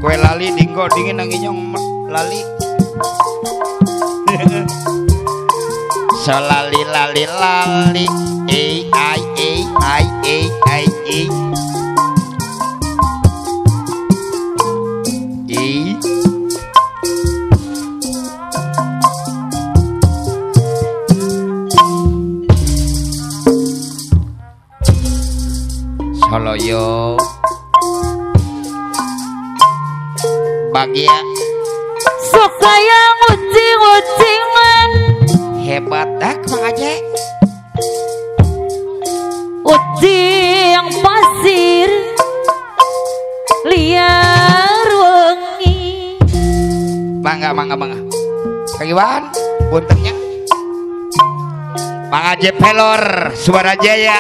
Kue lali dinggo dingin nang inyong lali. So lali lali lali A I A I A I A E. Soloyo bagia sok hayang ucing-ucingan hebat dah Mang Aje ucing pasir liar wengi mangga mangga mangga Kang Iwan puntennya Mang Aje Pelor Suara Jaya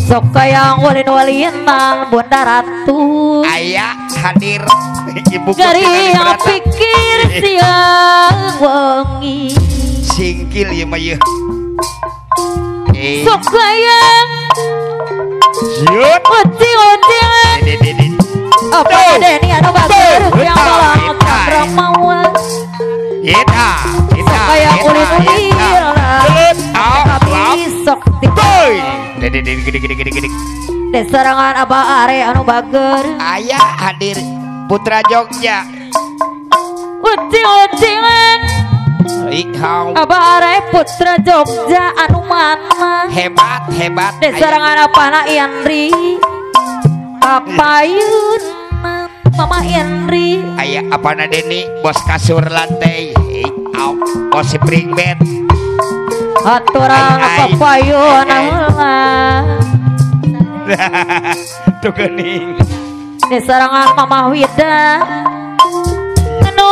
sok hayang walin-walinan Bunda Ratu aya hadir ibu garing pikir siang wengi singkil ieu mah ieu sok hayang siut ucing-ucingan apa deni anu bager yang balang ramawan eta sok hayang ulin-ulin tapi sok boy gede. Desarangan Abah Are anu bager aya hadir Putra Jogja ucing-ucingan Abah Are Putra Jogja anu mana hebat hebat desarangan apana Indri Papayun Mama Indri aya apana Deni bos kasur lantai bos spring bed aturan papayun heula tuh geuning diserangan Mama Wida anu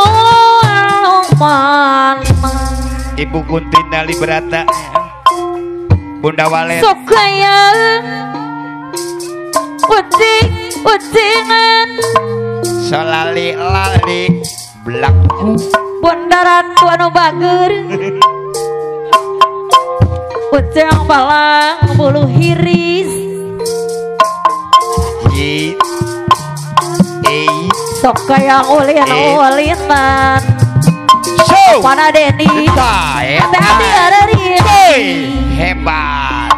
mana Ibu Kuntina Liberata Bunda Walet sok hayang ucing-ucingan solali lali belakku Bunda Ratu anu bager ucing balang bulu hiris sok hayang ulin-ulinan mana Deni hati-hati hebat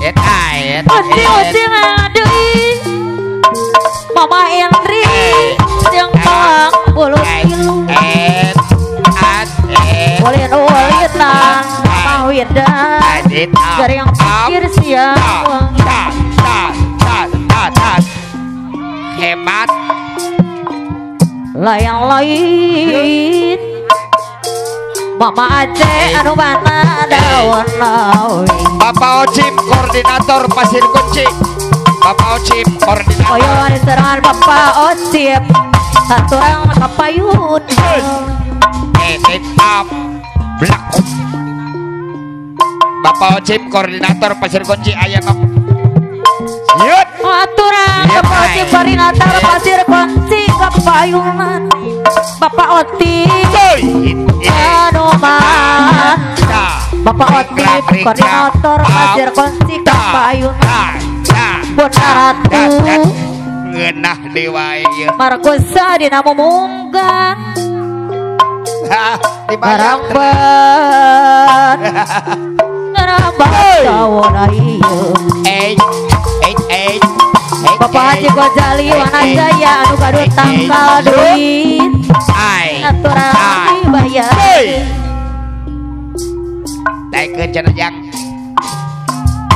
eta ucing-ucingan deui Mama Indri jeung balang bulu tilu ulin-ulinan Mama Wida garing pikir siang wengi hebat layang lain Mama Aceh anu mana daun lawi Bapak Ocim koordinator Pasir Kunci Bapak Ocim koordinator oyo diserangan Bapak Ocim satu orang kapayun Bapak Ocim koordinator Pasir Kunci aya nok yut aturan Bapak Ocim koordinator Pasir Kunci kapayunan Bapak Ocim anu mana Bapak Ocim koordinator Pasir Kunci kapayunan Bunda Ratu ngeunah deui wae ieu Markusa dina mumunggang barang ban ngarambang daun ieu Bapak Haji Gozali Wanajaya anu gaduh tangkal duit aturan dibayar daekeun cenah jang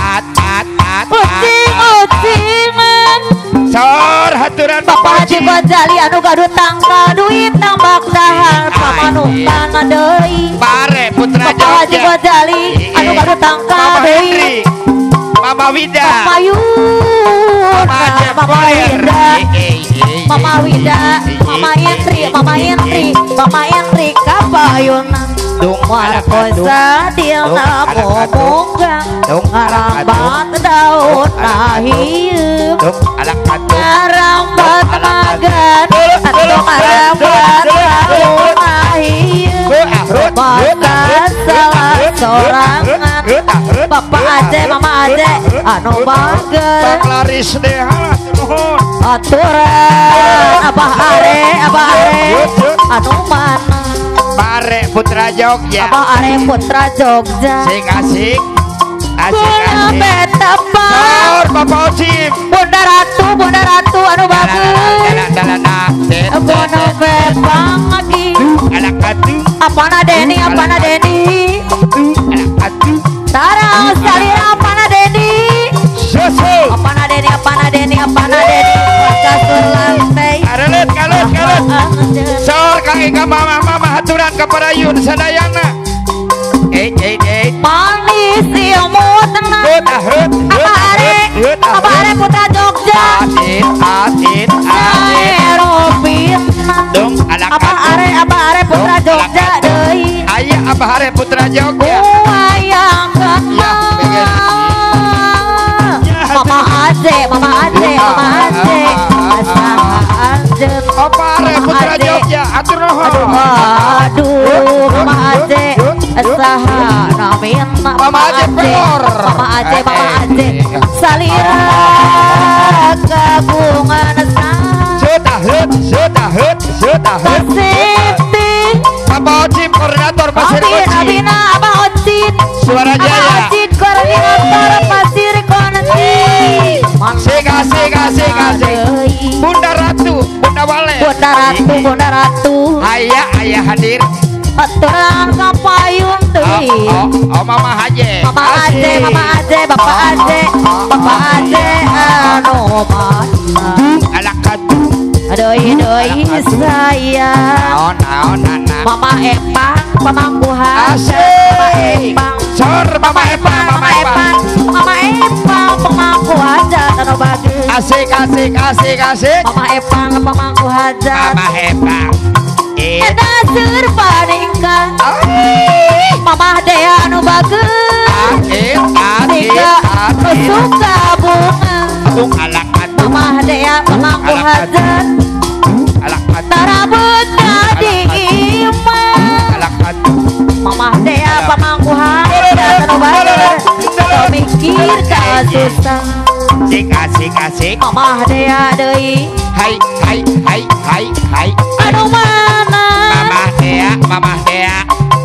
at at at ucing-ucingan sor haturan Bapak Haji Gozali anu gaduh tangkal duit nambak dahar pamanukan deui Pare Putra Jogja Bapak Haji Gozali anu gaduh tangkal duit Mama Wida Papayun Mama Wida Mama Wida Mama Indri Mama Indri Mama Indri kapayun Markosa dina mumunggang ngarambat daun ahieu ngarambat magan atau ngarambat daun ahieu maka salah sorangan Bapak Aceh Mama Aceh Aje anu bager Bang Laris deh nuhun aturan Abah Are Abah Are anu mana Bare Putra Jogja Abah Are Putra Jogja asik asik asik asik betapa Bapak Ocim Bunda Ratu anu bagus Bono bebang lagi Apana Deni Apana Deni Tarang salira Apana Deni Apana Deni Apana Deni Apana Deni Kasur lantai Karelet kalet kalet Sor kang ika mama mama haturan kepada Yun sadayana Manis ilmu tenang Apa Are Apa Are Putra Jogja Atit Aerobin Apa Are Apa Are Putra Jogja deui Aya Apa Are Putra Jogja Wayang Mama Aje Mama Aje Mama Aje Anjeun Apa Are Putra Jogja atur nuhun Aduh Mama Aje saha namina Mama Aje pelor Mama Aje Mama Aje salira kagungan Sutahut sutahut sutahut Siti Bapak Ocim koordinator Pasir Kunci Abina Abah Ocin Suara Jaya Abah Ocin koordinator Pasir Kunci Asik asik asik asik Bunda Ratu Bunda Wale Bunda Ratu Bunda Ratu Ayah ayah hadir aturan kapayun deui oh Mama Haje Mama Aje Mama Aje Bapak Aje Bapak Aje anu mana alak atuh deui deui sayang naon naon nana Mama Epang pamangku hajat Mama Epang sor Mama Epang Mama Epang Mama Epang pamangku hajat anu bagus asik asik asik asik Mama Epang pamangku hajat Mama Epang eta seur paningka Mamah Dea anu bagus Tiga suka bunga Mamah Dea pamangku hajat Tara betah di imah Mamah Dea pamangku hajat anu bagus Mikir kasusah asik asik asik Mamah Dea deui hai hai hai hai hai anu mana Mamah Dea Mamah Dea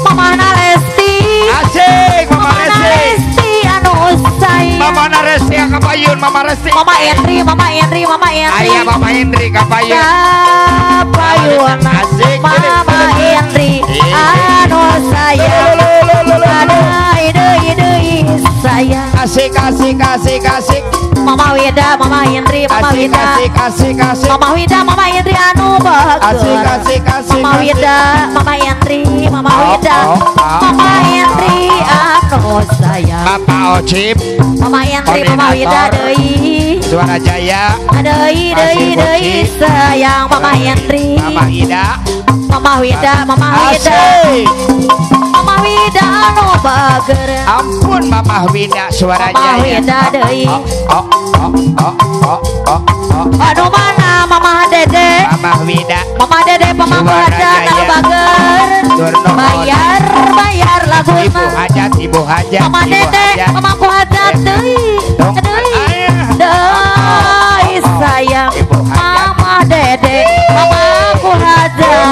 Mamah Lesti asik Mamah Lesti anu sayang Mamah Lesti kapayun Mamah Lesti Mama Endri Mama Endri Mama Endri aya Mama Endri kapayun kapayun asik Mama Endri anu sayang deui deui deui sayang asik asik asik asik Mama Wida Mama Indri Mama Wida asik asik asik Mama Wida Mama Indri anu bagus asik asik asik Mama Wida Mama Indri Mama Wida Mama Indri anu sayang Bapak Ocip Mama Indri Mama Wida deui Suara Jaya deui deui deui sayang Mama Indri Mama Ida Mama Wida Mama Wida Mama Wida anu bager ampun Mama Wida Suara Mama Jaya Wida deui oh oh oh oh oh oh anu mana Mama Dede Mama Wida Mama Dede pamangku hajat anu bager bayar bayar laguna Ibu hajat Ibu hajat Mama Dede pamangku hajat deui deui deui sayang Mama Dede pamangku hajat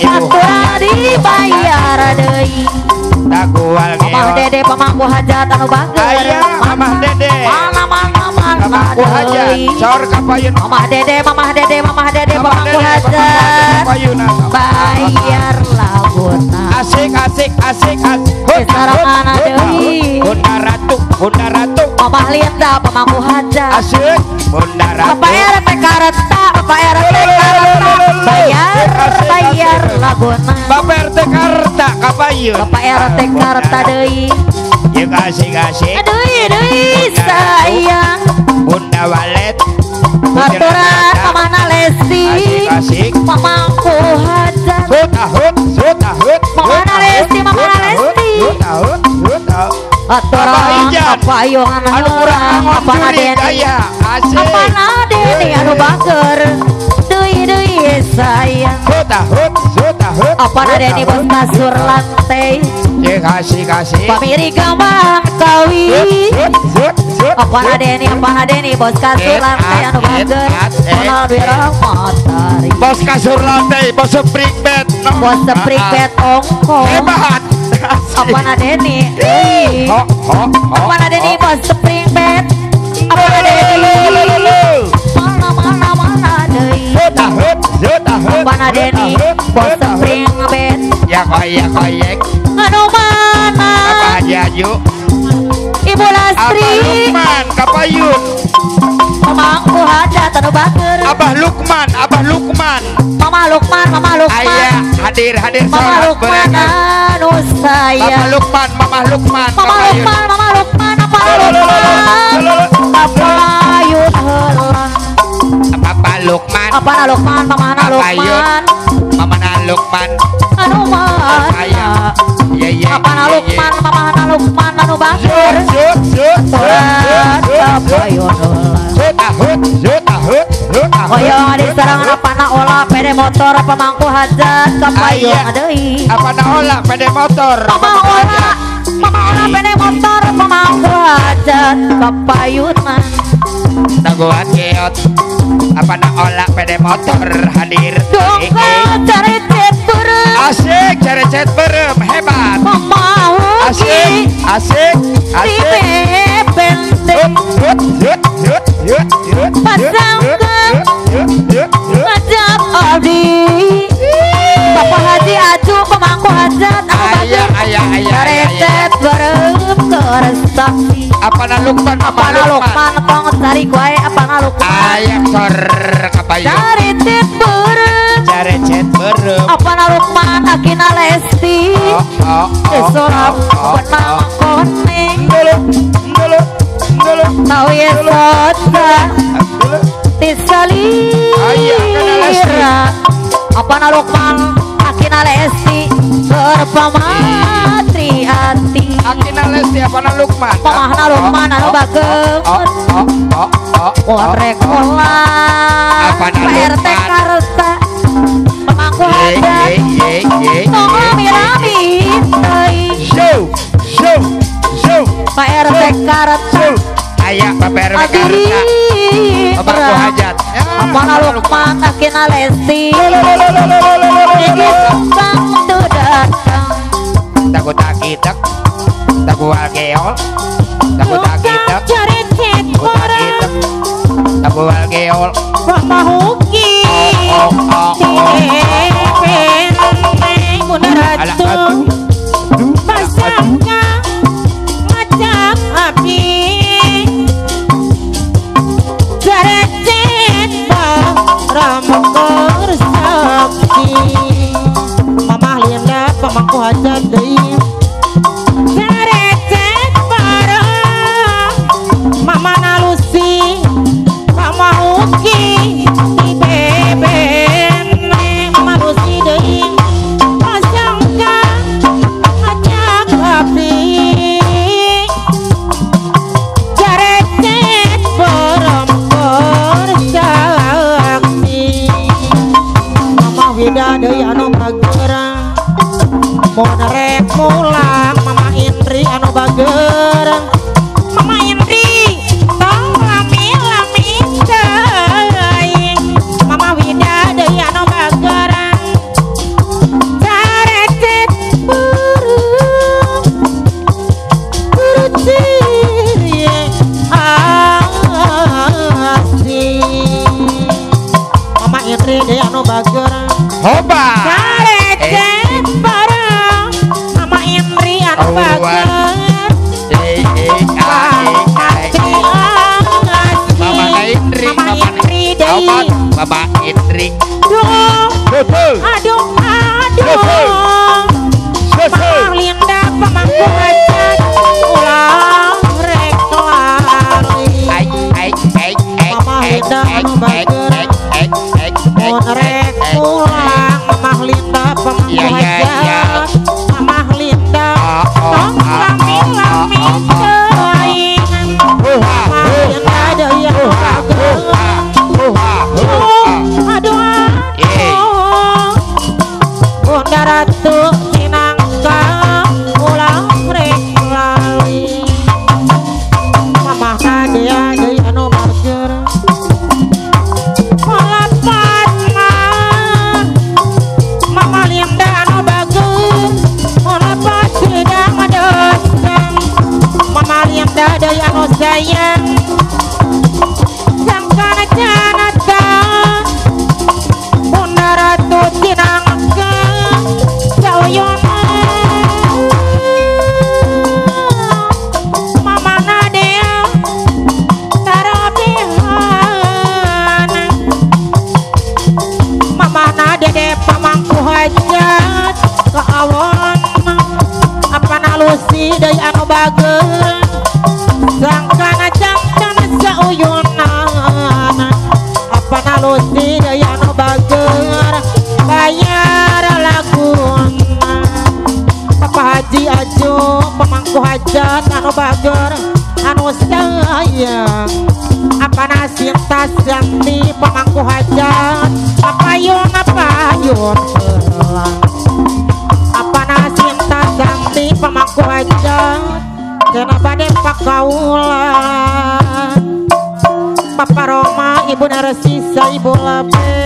aturan dibayar deui Mamah Dede pamangku hajat anu bager aya Mamah Dede mana mana mana pamangku hajat sor kapayun Mamah Dede Mamah Dede Mamah Dede pamangku hajat bayar laguna asik asik asik asik sarana deui Bunda Ratu Bunda Ratu Mamah Linda pamangku hajat asik Bunda Ratu Bapak RT Kareta Bapak RT Kareta bayar bayar laguna Bapak RT Karta kapayun Bapak RT Karta deui yuk asik asik deui deui sayang Bunda Walet aturan Mama Lesti asik asik pamangku hajat sutahut sutahut Mama Lesti Mama Lesti sutahut sutahut aturan kapayun anu kurang Apana Deni asik Apana Deni anu bager deui deui sayang sutahut sutahut Apa Denny bos kasur lantai. Kasih kasih. Pamiri gampang kawi. Apa Denny bos kasur lantai anu bager. Moal wirang matari. Bos kasur lantai, bos spring bed. Bos spring bed ongko. Hebat. Apa Denny? Apa Denny bos spring bed? Apa Denny? Mana mana mana deui. Apa Denny bos spring bed? Ya koyek koyek. Anu mana? Apa Haji Aju? Ibu Lastri. Abah Lukman kapayun. Mamangku hajat anu bager. Abah Lukman, Abah Lukman. Mama Lukman, Mama Lukman. Ayah hadir hadir. Mama Lukman anu saya. Mama Lukman, Mama Lukman. Mama Lukman, Mama Lukman, apa Lukman? Kapayun heula. Apa Lukman? Apa Lukman, Mama Lukman. Mama Lukman. Anu mana? Apa Lukman, Mama Lukman anu bager. Kapayun heula. Hoyong diserang apa na olah pede motor pemangku hajat kapayun deui. Apa na olah pede motor? Mama olah, mama olah pede motor pemangku hajat kapayunan. Tangguhan keot. Apa na olah pede motor hadir. Dongkol carecet beureum. Asik carecet beureum hebat. Mau asik asik asik. Pasangkan ngajak abdi. Bapak Haji Aju pemangku hajat ayah ayah ayah. Carecet beureum keresaksi. Apa na Lukman, apa na Lukman tong cari wae apa na Lukman. Ayah sor kapayun. Carecet beureum. Carecet beureum. Apa na Lukman akina Lesti. Sorap benang koneng. Tau ye sota tisalira. Apa na Lukman akina Lesti berpamatri ati. Akina Lesti apa na Lukman? Pamahna Lukman anu bageur. Korek ulah. Apa na RT Karta. Pemangku hajat. Tong rami-rami teuing. Show show show. Pak RT Karta. Ayah Bapak RW Karta. Pemangku hajat. Apa na Lukman akina Lesti. Iki tukang teu datang. Takut takitek. Takual geol. Takut takitek. Takual geol. Pamahuki. Ratu pasangka ngajak abdi. Carecet barang kersakti. Mamah Linda pemangku hajat deui. Carecet barang Mama Nalusi pamahuki di beben Mama Lusi deui. Pasangka ngajak abdi. Carecet barang kersakti. Mama Wida deui anu bager. Mun rek mulang Mama Indri anu bager. Mama Indri tong lami-lami teuing. Mama Wida deui anu bager. Carecet beureum kurucir asih. Mama Indri deui anu bager. Hoba. Carecet bareng Mama Indri anu bager. Mama Indri, Mama Indri deui. Mama Indri. Duh, aduh aduh. Mama Linda pemangku hajat ulah rek lari. Mama Linda anu bager. Mun rek pulang Mama Linda pemangku hajat. Mama Linda tong lami-lami teuing. Mama Linda deui anu bager. Aduh aduh. Bunda deui anu bager sangkana jantan sauyunan apana Lusi deui anu bager bayar laguna Papa Haji Ajo pemangku hajat anu bager anu sayang apana Sinta Santi pemangku hajat apayun apayun apana Sinta Santi pemangku hajat cenah bade pakaula Papa Roma ibu Narsisa ibu Labe.